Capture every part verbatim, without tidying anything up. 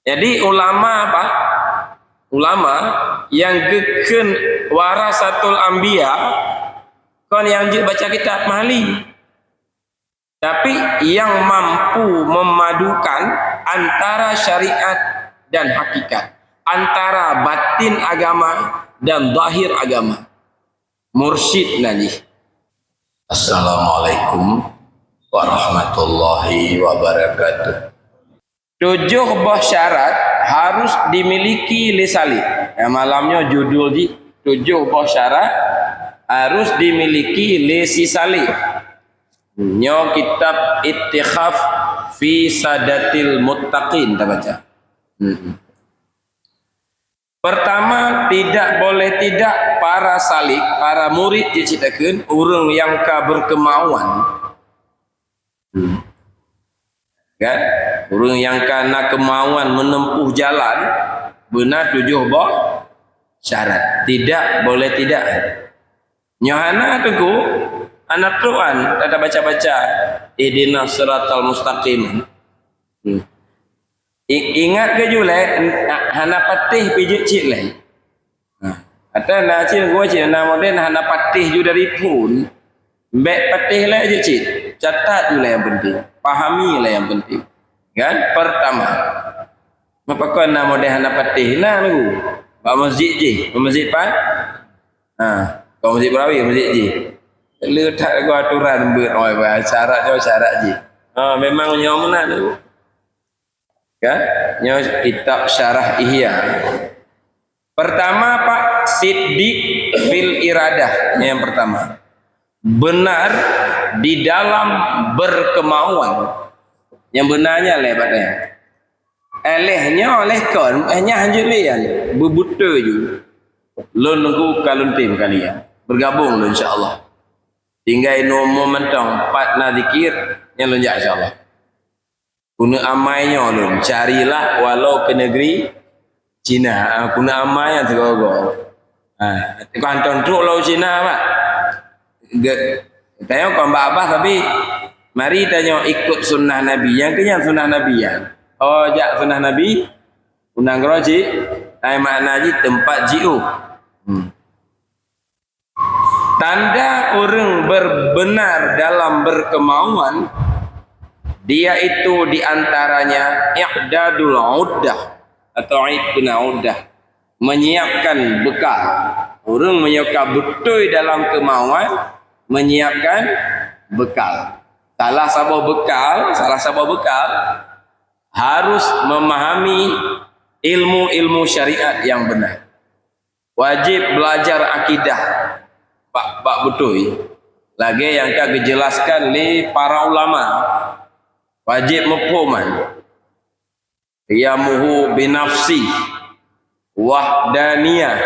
Jadi ulama apa? Ulama nyang geukheun warasatul anbiya kon nyang jeuet baca kitab mahali. Tapi nyang mampu memadukan antara syariat dan hakikat, antara batin agama dan zahir agama. Mursyid najih. Assalamualaikum warahmatullahi wabarakatuh. Tujoh boh syarat harus dimiliki lé salik. Nyang malam nyoe judul jih, tujoh boh syarat harus dimiliki lé si salik. Nyoe kitab Ittikhaf fi Sadatil Muttaqin tabaca. Hmm. Pertama, tidak boleh tidak para salik, para murid jih cit takheun, ureuëng nyang ka berkemauan. Hmm. Kan? Ureuëng nyang ka na kemauan menempuh jalan, beuna tujoh boh syarat. Tidak boleh tidak. Nyoe hana teungku, hana troh an, ka tabaca-baca, "Ihdinas siratal mustaqim." Hmm. I-, ingat keu ju lé, hana patéh pih jeuet cit lé. Nah, ata na cit gua cit na model hana patéh ju dari phon. Bék patéh lé jeuet cit. Catat ju lé nyang penting. Pahami lé nyang penting. Kan? Pertama. Meupakoe na model hana patéh? Na nunggu. Bak masjid jih. Bak masjid pat? Ha, kon masjid Barawi, masjid jih. Le that lagu aturan beuet oi, bah, syarat nyoe syarat jih. Ha, memang nyoe meunan tu. Kan? Nyoe kitab Syarah Ihya. Pertama, Pak, siddiq fil iradah. Yang pertama. Benar di dalam berkemauan. Yang benarnya lé, Pak, tanya. Éh, lheueh nyoe, lheueh kon, éh, nyan hanjeuet lé nyan. Beubeutôi ju. Lôn nunggu ka lôn tem kalian. Bergabung lôn, insya Allah. Tinggai nomo mantong, pat na zikir, nyan lôn jak, insya Allah. Keuneuk amai nyoe lôn, carilah walau ke negeri Cina. Ah, keuneuk amai nyan sigoe-goe. Ah, kon hantom trok lam Cina, Pak. Ge-, tanyoe kon bak Abah, tapi mari tanyoe ikut sunnah Nabi. Nyang keu nyan sunnah Nabi nyan. Oh, jak sunnah Nabi, u nanggroe cit, ai makna jih teumpat jiôh. Hmm. Tanda ureuëng berbenar dalam berkemauan, yaitu di antaranya i'dadul uddah atau i'dadul uddah, menyiapkan bekal. Ureuëng meunyoe ka beutôi dalam kemauan, menyiapkan bekal. Salah saboh bekal, salah saboh bekal harus memahami ilmu-ilmu syariat yang benar. Wajib belajar akidah bak, bak beutôi, lagée nyang ka geujelaskan lé para ulama. Wajib muphom nyan. Qiyamuhu binafsi, wahdaniyah,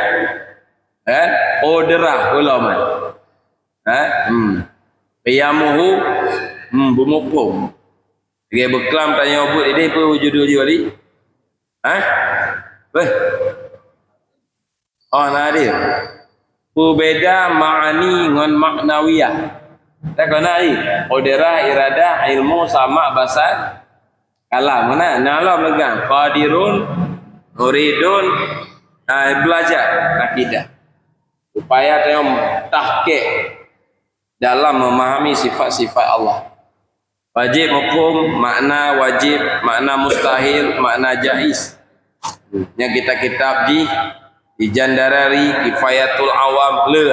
kan? Qudrah ulama. Ha? Hmm. Qiyamuhu, hmm, beumuphom. Lagée beuklam tanyoe buet idéh peue judul jih wali? Ha? Beh. Oh, na dia. Peubeda ma'ani ngon ma'nawiyah. Takon na ai. Qudrah, iradah, ilmu, sama, basar, kalam. Mana? Na lom leugang. Qadirun, muridun, ha, belajar akidah. Supaya tanyoe tahqiq dalam memahami sifat-sifat Allah. Wajib muphom, makna wajib, makna mustahil, makna jaiz. Nyang kitab-kitab jih, Ijan Darari, Kifayatul Awam, le.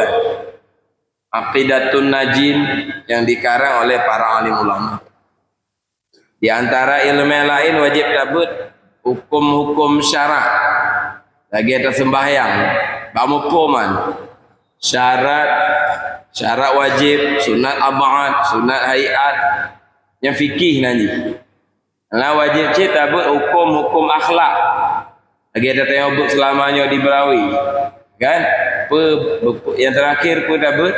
Aqidatun Najin yang dikarang oleh para alim ulama. Di antara ileumé laén wajib tabeuet huköm-huköm syara'. Lagée taseumbahyang, bak muphom nyan. Syarat, syarat wajib, sunat ab'ad, sunat haiat, nyang fikih nan jih. Lah wajib cit tabeuet huköm-huköm akhlak. Lagée tatanyoe beuet seulama nyoe di Barawi, kan? Pe, be, nyang terakhir peue tabeuet?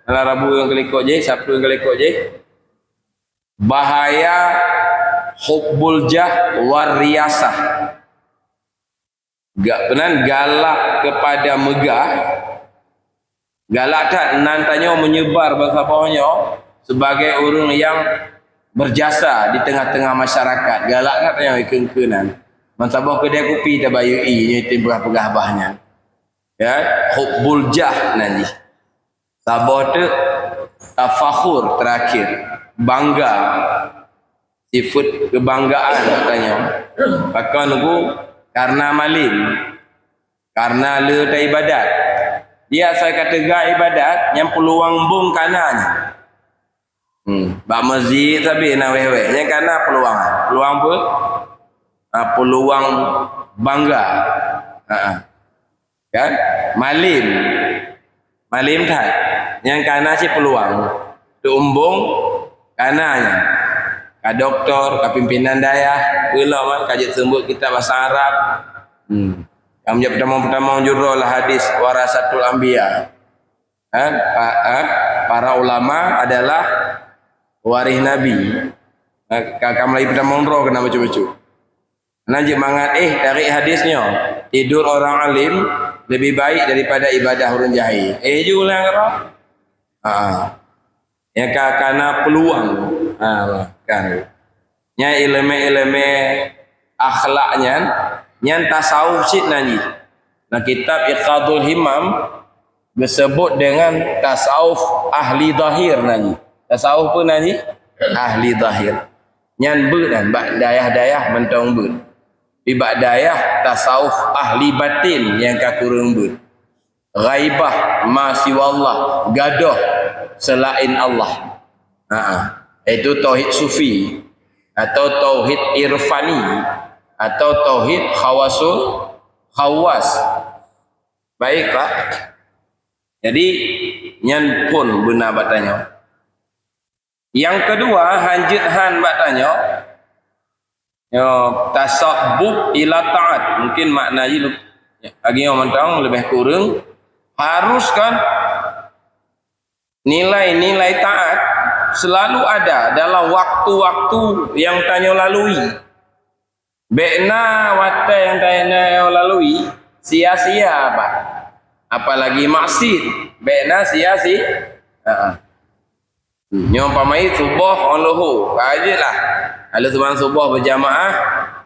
Malam Rabu nyang keulikot jih, Sabtu nyang keulikot jih. Bahaya hubbul jah war riyasah. Ga-, peunan galak kepada meugah, galak that nan tanyoe meunyebar bansaboh nyoe sebagai ureuëng nyang berjasa di tengah-tengah masyarakat. Galak that tanyoe ikeue-keue nan. Man saboh keudè kupi tabayeue ie, nyoe item peugah-peugah bah nyan. Ya, hubbul jah nan jih. Saboh teuk tafakhur terakhir, bangga. Sifeut keubanggaan katanya. Pakon ku? Karena malem. Karena le taibadat. Dia asai ka teuga ibadat, nyang peuluang bong kana nyan. Hmm. Bak masjid sabe na weh-weh. Nyang kana peuluang. Peuluang apa? Ha, peuluang bangga. Ha, ha. Kan? Malem. Malem that. Nyang kana cit peuluang. Teuumbong kana nyan. Ka doktor, ka pimpinan dayah, peulom kan, ka jeuet seumeubeuet kitab basa Arab. Hmm. Nyang meujak peutamong-peutamong judroe lah hadis warasatul anbiya. Ha? Pa-, ha? Para ulama adalah waréh Nabi. Ha? Ka, ka meulayeue peutamong droe keunan bacut-bacut. Nah, jeuet mangat, eh, tarék hadis nyoe. Tidur orang alim lebih baik daripada ibadah ureueng jahil. Eh, ju lah kata. Ha. Nyang ka kana peuluang. Ha, kan. Nyan ileumèe-ileumèe akhlak nyan, nyan tasawuf cit nan jih. Nah, kitab Iqadul Himam geuseubut deungon tasawuf ahli zahir nan jih. Tasawuf peue nan jih? Ahli zahir. Nyan beuet nyan, bak dayah-dayah mantong beuet. Di bak dayah tasawuf ahli batin nyang ka kureueng beuet. Ghaibah ma siwallah, gadôh seulaén Allah. Ha, ha. Yaitu tauhid sufi atau tauhid irfani atau tauhid khawasul khawas. Baik, Pak. Jadi, nyan phon beuna bak tanyoe. Nyang keudua, hanjeuet han bak tanyoe, nyoe tasabbub ila taat. Mungkin makna jih lu-, lagèe nyoe mantong, leubeh kureueng. Harus kan nilai-nilai taat selalu ada dalam waktu-waktu nyang tanyoe lalui. Bèk na watèe nyang tanyoe lalui sia-sia, Pak. Apalagi maksiat, bèk na sia-sia. Ha, ha. Nyoe umpama suboh ngon luho, ka jeuet lah. Lalu seumayang suboh berjamaah,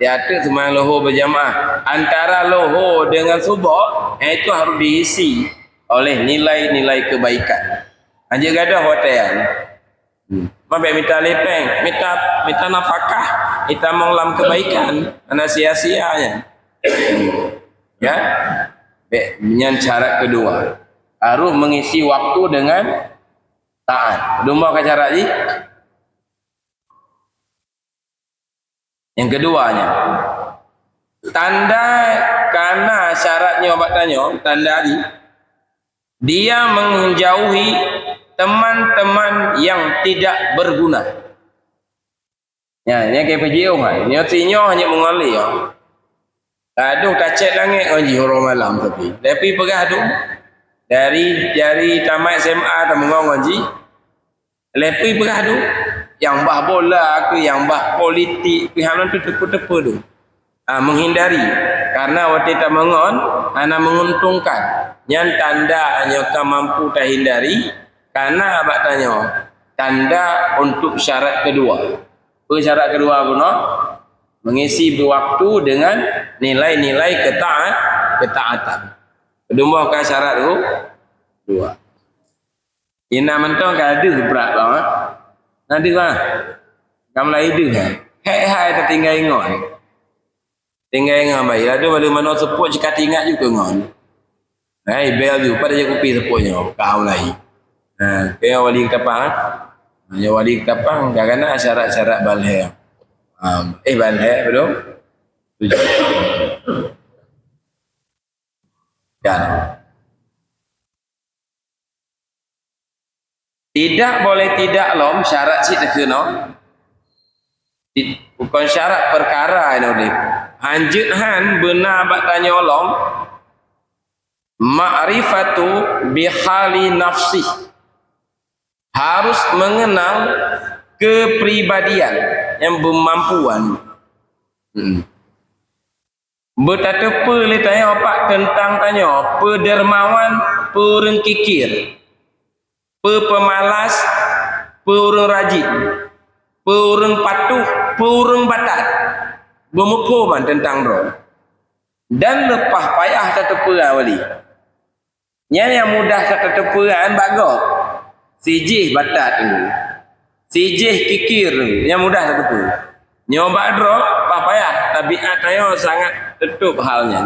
di ateueh seumayang luho berjamaah. Antara luho dengan suboh, eh, itu harus diisi oleh nilai-nilai kebaikan. Hanjeuet gadôh watèe nyan. Hmm. Mabèk mita lipèng, mita, mita nafakah, mita mong lam kebaikan, hana sia-sia nyan. Ya? Bèk, nyan syarat keudua. Harus mengisi waktu dengan taat. Dumba ka syarat jih? Nyang keudua nyan. Tanda kana syarat nyoe bak tanyoe, tanda jih. Dia menjauhi teman-teman yang tidak berguna. Nyan, nyan keu peujeuet hai. Nyoe sinyoe hana meungalir, ya. Aduh, tacet langèt ngon jih uroe malam tapi. Tapi peugah duek. Dari, dari tamat S M A tameungon ngon jih. Leupie peugah tu, nyang bah bola keu, nyang bah politik keu, hana teupeue-teupeue tu. Ha, menghindari. Karena watèe tameungon, hana menguntungkan. Nyan tanda nyoe ka mampu tahindari, karena bak tanyoe, tanda untuk syarat kedua. Peue syarat kedua bunoe? Mengisi waktu dengan nilai-nilai ketaat, ketaatan. Dumba ka syarat tu dua. Ina mantong ka deuh brat bang, eh. Na deuh bang. Ka mulai deuh, eh. Hek hai tatinggai ngon. Tinggai ngon bayi. Lalu balu manoe seupôt cit ka tingat ju keu ngon. Hai, bel ju. Pada je kupi seupôt nyoe. Ka mulai. Ha, keu wali Ketapang, eh. Nyoe wali Ketapang, ka kana syarat-syarat balheh. Ha, eh, balheh, belum? Tujuh. Kan. Tidak boleh tidak lom syarat cit keunoe. Ti-, bukon syarat, perkara inoe deh. Hanjeuet han beuna bak tanyoe lom, ma'rifatu bihali nafsih. Harus mengenal kepribadian yang bermampuan. Hmm. Beutateupeue lé tanyoe pak teuntang tanyoe, peue dermawan, peue ureuëng kikir, peue peumalas, peue ureuëng rajin, peue ureuëng patuh, peue ureuëng batat. beumuphom teuntang droe. Dan leupah payah tateupeue wali. Nyan nyang mudah tateupeue bak gob. Sijih batat tu. Sijih kikir tu, nyang mudah tateupeue. Nyoe bak droe, pah payah. Tabiat tanyoe sangat teutup hal nyan.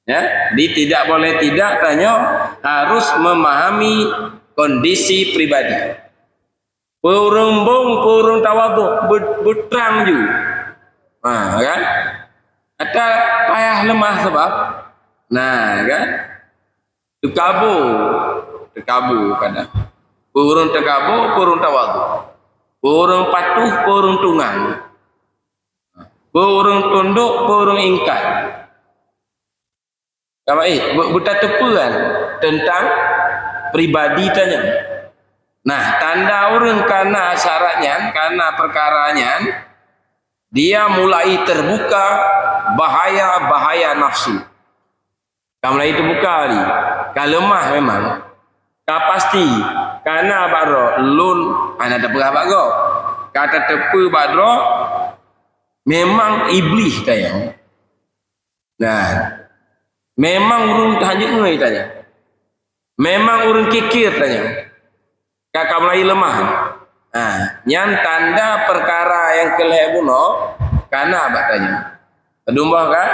Ya, di tidak boleh tidak tanyoe harus memahami kondisi pribadi. Peue ureuëng mbong, peue ureuëng tawadhu, be-, beutrang ju. Ha, kan? Ata payah leumah sabab. Nah, kan? Teukabo, teukabo kadang. Peue ureuëng teukabo, peue ureuëng tawadhu. Peue ureuëng patuh, peue ureuëng tungang. Peue ureuëng tundok, peue ureuëng ingkat. Ka ba, eh, beu-, beutateupeue teuntang pribadi tanyoe. Nah, tanda ureuëng kana syarat nyan, kana peukara nyan, dia mulai teubuka bahaya-bahaya nafsu. Ka mulai teubuka tadi. Ka leumah memang. Ka pasti. Kana bak droe, lôn hana tapeugah bak gob. Ka tateupeue bak droe, memang Iblih tanyoe. Nah, memang ureuëng hanjeuet ngeue tanyoe. Memang ureuëng kikir tanyoe. Ka, ka mulai leumah. Nah, nyan tanda peukara nyang keu lhée bunoe kana bak tanyoe. Padum boh ka?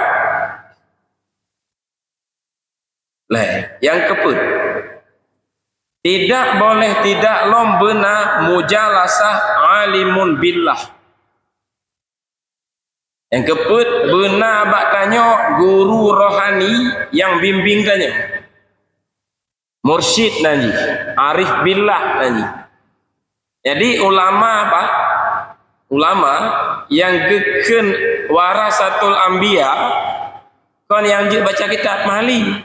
Lhée. Nyang keupeuet. Tidak boleh tidak lom beuna mujalasah alimun billah. Nyang keupeuet, beuna bak tanyoe guru rohani nyang bimbing tanyoe. Mursyid nan jih, arif billah nan jih. Jadi ulama apa? Ulama nyang geukheun warasatul anbiya kon nyang jeuet baca kitab mahali.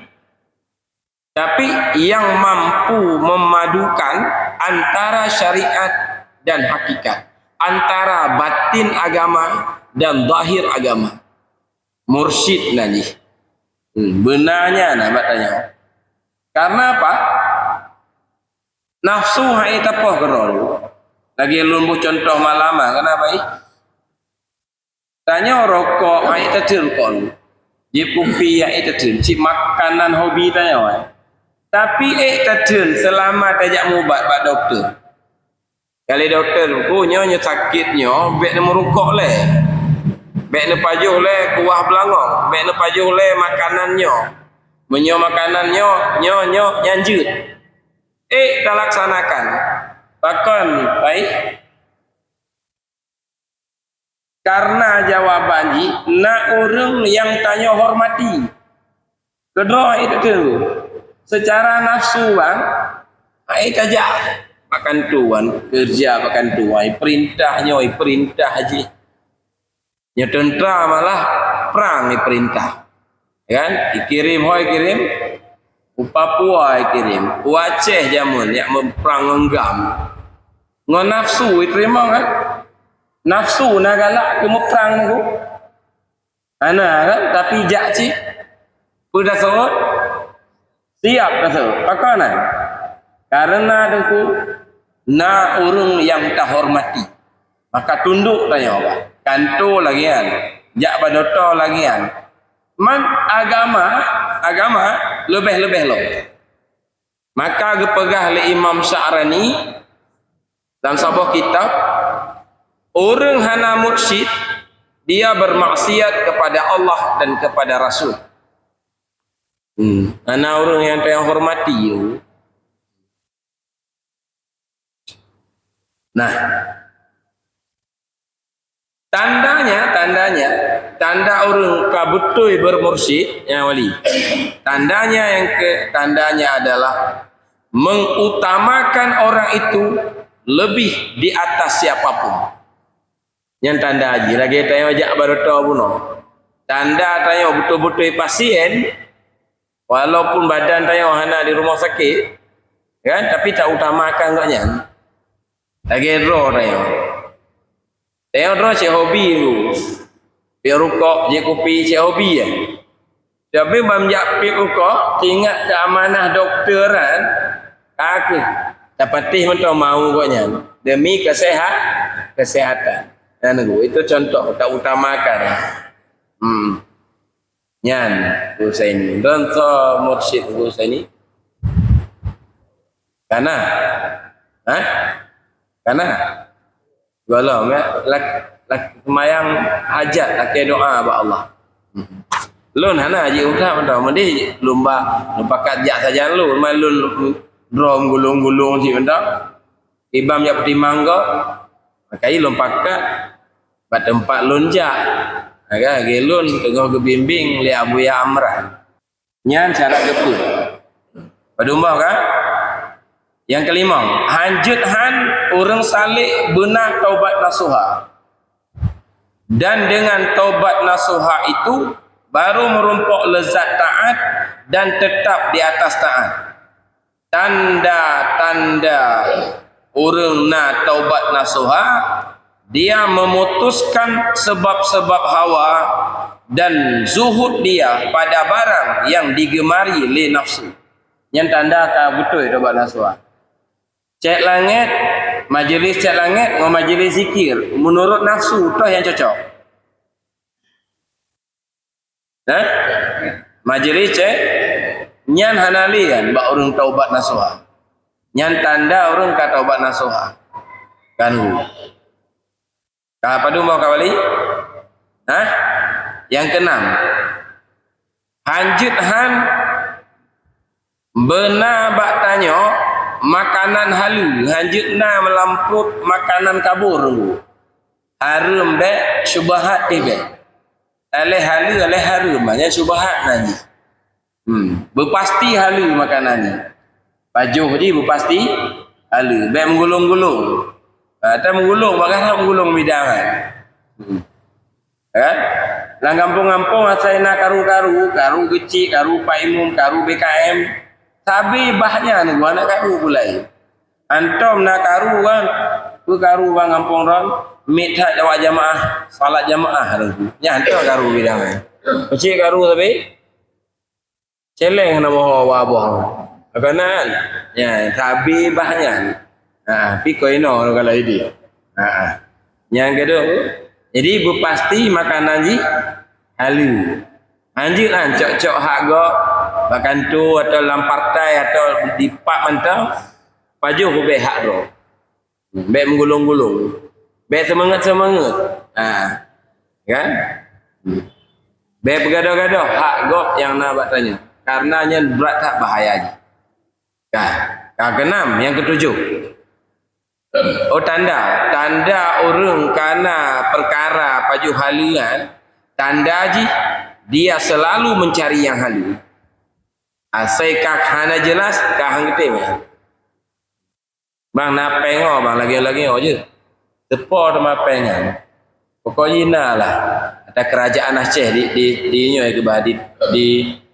Tapi nyang mampu memadukan antara syariat dan hakikat, antara batin agama dan zahir agama. Mursyid nan jih. Hmm, beunanya na bak tanyoe. Karena apa? Nafsu hai tapoh keudroe. Lagi lôn buet contoh malam ah, kenapa ih? Tanyoe rokok hai tatheun kon. Jikupi hai tatheun, cit makanan hobi tanyoe. Tapi ék tatheun seulama tajak mubat bak dokto. Kali dokto, "Oh, nyoe, nyoe sakét nyoe, bék neumurukok lé. Bék neupajoh lé kuah beulangong, bék neupajoh lé makanan nyoe. Meunyoe makanan nyoe, nyoe, nyoe, nyan jeuet." Ék talaksanakan. Pakon, baik? Karena jawaban jih na ureuëng nyang tanyoe hormati. Keudroe hai tateun. Secara nafsu bang, hai tajak makan tuan, kerja makan tuan, perintah nyoe, perintah jih. Nyoe tentara malah perang diperintah. Kan? Ikirim, hoi kirim. U Papua ikirim. U Aceh jameun yak meuprang ngon GAM. Ngon nafsu iteurimong kan? Nafsu na galak keu meuprang ngon. Hana kan? Tapi jak cit. Peue taseuôt? Siap taseuôt. Pakon na? Karena teungku, na ureuëng nyang tahormati. Maka tunduk tanyoe bak. Kanto lagée nyan. Jak bak dokto lagée nyan. Man agama, agama leubeh-leubeh lom. Maka geupeugah lé Imam Sya'rani lam saboh kitab, ureuëng hana mursyid, dia bermaksiat kepada Allah dan kepada Rasul. Hmm, hana ureuëng nyang teuhormati. Nah, tandanya, tandanya, tanda ureuëng ka beutôi bermursyid, ya wali. Tandanya yang ke, tandanya adalah mengutamakan orang itu lebih di atas siapapun. Nyan tanda jih, lagée tanyoe jak bak dokto bunoe. Tanda tanyoe beutôi-beutôi pasien, walaupun badan tanyoe hana di rumah sakit, kan, tapi tautamakan gobnyan. Lagée droe tanyoe. Tanyoe droe cit hobi dulu. Piep rukok, jieb kupi cit hobi ya. Tapi ban jak piep rukok, teuingat keu amanah dokto nyan, ka keuh tapatéh mantong mau gobnyan demi kesehat-, kesehatan. Nyan Guru, itu contoh, kita utamakan. Hmm. Nyan, Guru Saini. Don soe mursyid Guru Saini? Kana? Hah? Kana? Golom, ya. Lak-, lak-, semayang hajat, lakée doa bak Allah. Hmm. Lôn hana jih udah mantong. Mending lôn ba, lôn pakat jak sajan lôn. Man lôn droe gulong-gulong cit mantong. Imam jak peutimang gob, maka lôn pakat bak teumpat lôn jak. Maka lagée lôn teungoh geubimbéng lé Abuya Amran. Nyan syarat keupeuet. Padum boh ka? Nyang keulimong, hanjeuet han ureuëng saleh beuna taubat nasuha. Dan dengan taubat nasuha itu, baru meurumpok lezat taat dan tetap di atas taat. Tanda-tanda ureuëng na taubat nasuha, dia memutuskan sebab-sebab hawa dan zuhud dia pada barang yang digemari lé nafsu. Nyan tanda ka beutôi taubat nasuha. Cék langét, majelis cék langét ngon majelis zikir meunurot nafsu toh nyang cocok. Hah? Majelis cék nyan hana lé nyan bak ureuëng taubat nasuha. Nyan tanda ureuëng ka taubat nasuha. Kan hu. Ka padum boh ka Wali? Hah? Nyang keunam. Hanjeuet han beuna bak tanyoe makanan haleue, hanjeuet na meulam pruet makanan kabur. Hareuem bék, syubhat pih bék. Aléh haleue, aléh hareuem, nyan syubhat nan jih. Hmm, beupasti haleue makanan nyan. Pajoh jih beupasti haleue, bék meugulong-gulong. Ha, ta meugulong, bak garam meugulong bidang kan. Hmm. Kan? Lam gampông-gampông asai na karu-karu, karu geuchik, karu Pak Imum, karu B K M. Sabe bah nyan geuh aneuk karu pulai. Antom na karu kan, peu karu bang gampông ron, miet that awak jamaah, salat jamaah ron. Nyan antom karu bidang kan. Peucit karu sabe. Celeng hana moho waboh. Makanan. Ya, sabe bah nyan. Ha, pi koi no kalau idi. Ha. Nyang kedua, jadi beupasti makanan jih haleue. Hanjeuet han cok-cok hak gob, bak kantô atau lam partai atau di pak mantong, pajoh ubé hak droe. Bék meugulong-gulong. Bék seumangat-seumangat. Ha. Kan? Bék beugadoh-gadoh hak gob nyang na bak tanyoe. Karena nyan brat that bahaya jih. Ka, ka keunam, nyang keutujoh. Oh, tanda. Tanda ureuëng kana peukara pajoh haleue nyan, tanda jih dia selalu mencari nyang haleue. Asai ka hana jeulaih, ka han geutem. Bang, na péng oh, bang, lagée-lagée oh je. Teupo teuma péng nyan. Pokok jih na lah. Ata kerajaan Aceh di, di, di nyoe keubah di, di,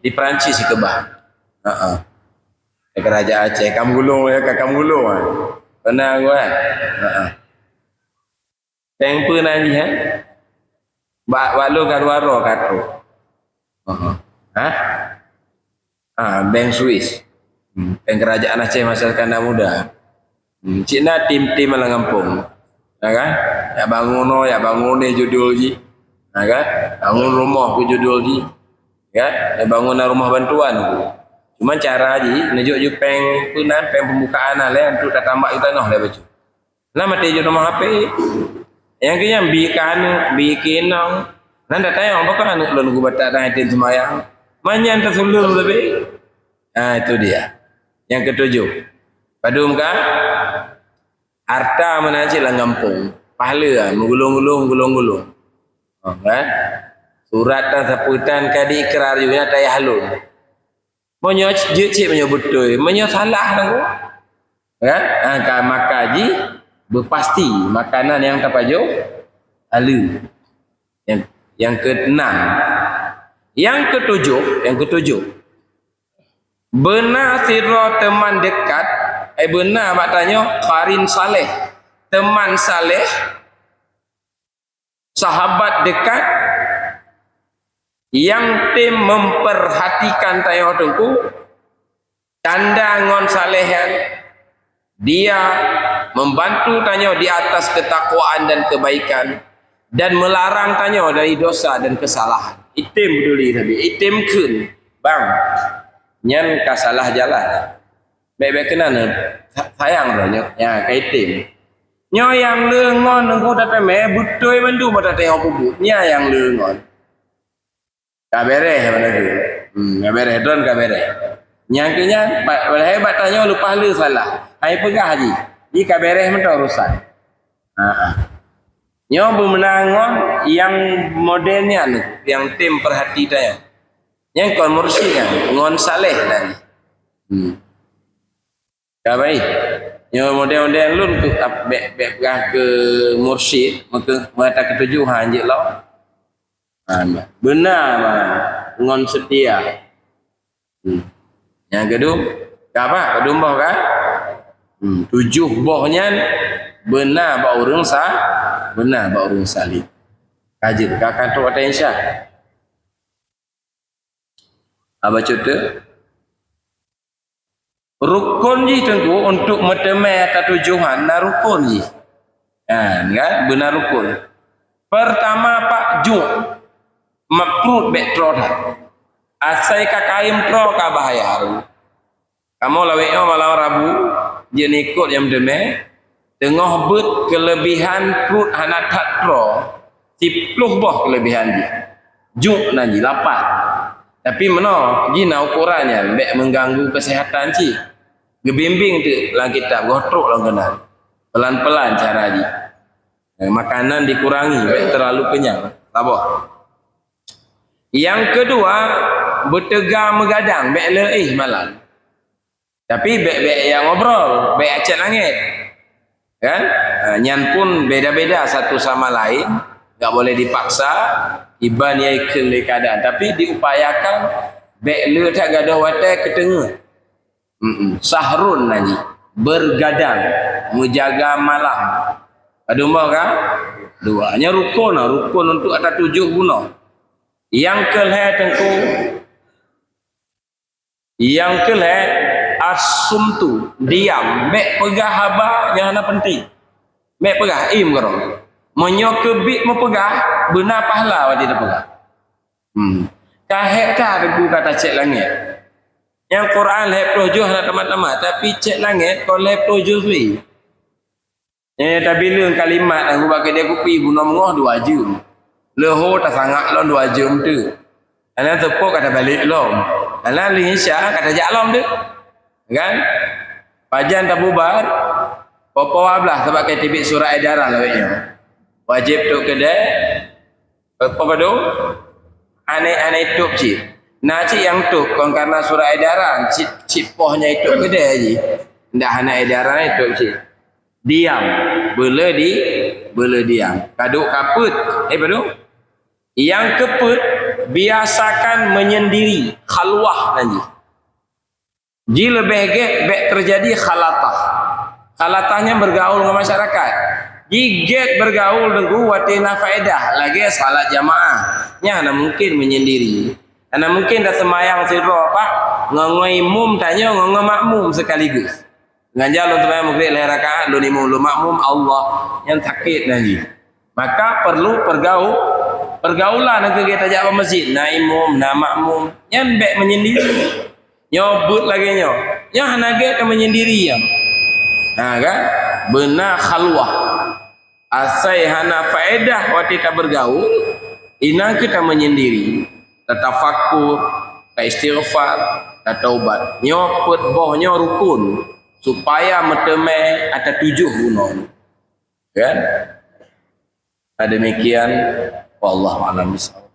di Perancis keubah. Ha ah. Kerajaan Aceh kam gulong ya, ka kam gulong ah. Pernah aku kan? Ha ah. Péng peue nan jih, ha? Bak, bak lôn ka dua droe ka trok. Ha? Ha, bank Swiss. Hmm, bank kerajaan Aceh masa Iskandar Muda. Hmm, cit na tim-tim lam gampông. Ya kan? Yak bangun oh, yak bangun ni judul jih. Ya kan? Bangun rumoh pun judul jih. Ya, yak bangun na rumoh bantuan tu. Cuma cara jih, neujok ju péng peue nan, péng pembukaan nan lé, untuk tatambah ju tanoh lé bacut. Nah, maté jeuet rumoh H P. Nyang keu nyan bi keu aneuk, bi keu inong. Nan datang nyang bak aneuk lôn geubatak dan hati seumayang. Manyan teusuleueng leubeh. Ah, itu dia. Nyang ketujuh. Padum ka? Harta meunan cit lam gampông. Pahala, meugulong-gulong, gulong-gulong. Oh, kan? Surat tan sapeutan ka diikrar juga tayah lôn. Meunyoe jeuet cit, meunyoe beutôi, meunyoe salah lalu, kan? Ha, ka maka jih beupasti makanan nyang tapajoh haleue. Nyang, nyang keenam. Nyang ketujoh, nyang ketujoh. Beuna sidroe teuman dekat, eh, beuna mak tanyoe qarin saleh. Teuman saleh, sahabat dekat nyang tem memperhatikan tanyoe teungku, tanda ngon saleh nyan, dia membantu tanyoe di atas ketakwaan dan kebaikan, dan melarang tanyoe dari dosa dan kesalahan. Item peduli Nabi, item kheun, bang, nyan ka salah jalan. Bèk-bèk keunan sa-, sayang droe nyoe, ya, ka item. Nyoe nyang le ngon nunggu tateumé, beutôi mandum tateumé peubuet. Nyan nyang le ngon. Ka bèrèh mana tu? Hmm, ka bèrèh, droen ka bèrèh. Nyang keu nyan, ba-, padahai bak tanyoe leupah le salah. Hai peugah jih. Jih ka bèrèh mantong urusan. Ha, ha. Nyoe beumeunang ngon nyang model nyan, nyang tem peuhati tanyoe. Nyang kon mursyid nyan, ngon saleh nyan. Hmm. Ka baik. Nyoe model-model lôn tu, ap-, bèk, bèk peugah keu mursyid, meuke-, meuata keutuju han jeuet lom. Ha, beuna, bang, ngon seutia. Hmm. Nyang keudua, ka apa? Keudua boh kan? Hmm, tujoh boh nyan beuna bak ureueng sa-, beuna bak ureueng saleh. Ka jeuet, ka, ka trok watèe insya. Haba cut teu. Rukon jih teungku untuk meuteumé ata tujoh nyan na rukon jih. Kan, kan? Beuna rukon. Pertama, pak, juk. Makruh bèk troe that. Asai ka kayém troe ka bahaya. Kamoe lawét nyoe malam Rabu, jeuet ikot nyang meuteumé, teungoh beuet keulebihan pruet hana that troe, siploh boh keulebihan jih. Juk nan jih, lapan. Tapi meunoe, jih na ukoran nyan, bèk meuganggu keuseuhatan cit. Geubimbéng teuk lam kitab, goh trok lam keunan. Pelan-pelan cara jih. Eh, makanan dikurangi, bèk terlalu kenyang. Saboh. Nyang keudua, beuteuga meugadang, bèk le éh malam. Tapi bèk, bèk nyang ngobrol, bèk chat langét. Kan? Ha, nyan pun beda-beda satu sama lain, enggak boleh dipaksa, iban nyang ikheun lé keadaan. Tapi diupayakan, bèk le that gadôh watèe keuteungeut. Mm-mm. Sahrun nan jih, bergadang, menjaga malam. Ada umpama kan? Dua. Nyan rukun, rukun untuk ata tujoh bunoe. Nyang keulhèe teungku, nyang keulhèe as-sumtu, diam, bèk peugah haba nyang hana penting. Bèk peugah, im keudroe. Meunyoe keubiet meupeugah, beuna pahala watèe tapeugah. Hmm. Ka hék that teungku ka tachat langét. Nyang Quran lhèe ploh juz hana tamat-tamat, tapi chat langét kon lhèe ploh juz lé. Eh, tabileueng kalimat nyang ubak keudè kupi bunoe meungoh dua jeuem. Leuhô tasangak lom dua jeuem teuk. Hana teupok ka tabalek lom. Hana lheuh Isya ka tajak lom teuk. Kan? Pajan tabubar, poh-poh dua blaih sabab ka teubiet surat edaran lawét nyoe. Wajéb tôp keudè, eh, poh padum? Aneuk-aneuk tôp cit. Na cit nyang tôp, kon karena surat edaran, cit, cit poh nyang tôp keudè jih. Ndak hana edaran tôp cit. Diam. Beu le di, beu le diam. Ka duek ka peuet. Eh, padum? Nyang keupeuet, biasakan menyendiri, khalwah nan jih. Ji leubeh gèt bèk teujadi khalatah. Khalatah nyan bergaul ngon masyarakat. Ji gèt bergaul teungku watèe na faedah, lagèe salat jamaah. Nyan hana mungkin menyendiri. Hana mungkin taseumayang sidroe pat, ngon, ngon imum tanyoe, ngon, ngon makmum sekaligus. Nganjal lôn seumayang Maghrib lhèe rakaat, lôn imum, lôn makmum, Allah, nyan sakét nan jih. Maka perlu pergau-, pergaulan nyang keu geuh tajak bak masjid, na imum, na makmum, nyan bèk menyendiri. Nyoe beuet lagèe nyoe, nyan hana gèt ka menyendiri nyan. Ha, kan? Beuna khalwah. Asai hana faedah watèe tabergaul, inan kheueh tamenyendiri, tatafakur, taistighfar, tataubat. Nyoe peuet boh nyoe rukun, supaya meuteumé ata tujoh bunoe. Kan? Demikian, wallahu a'lam bishawab.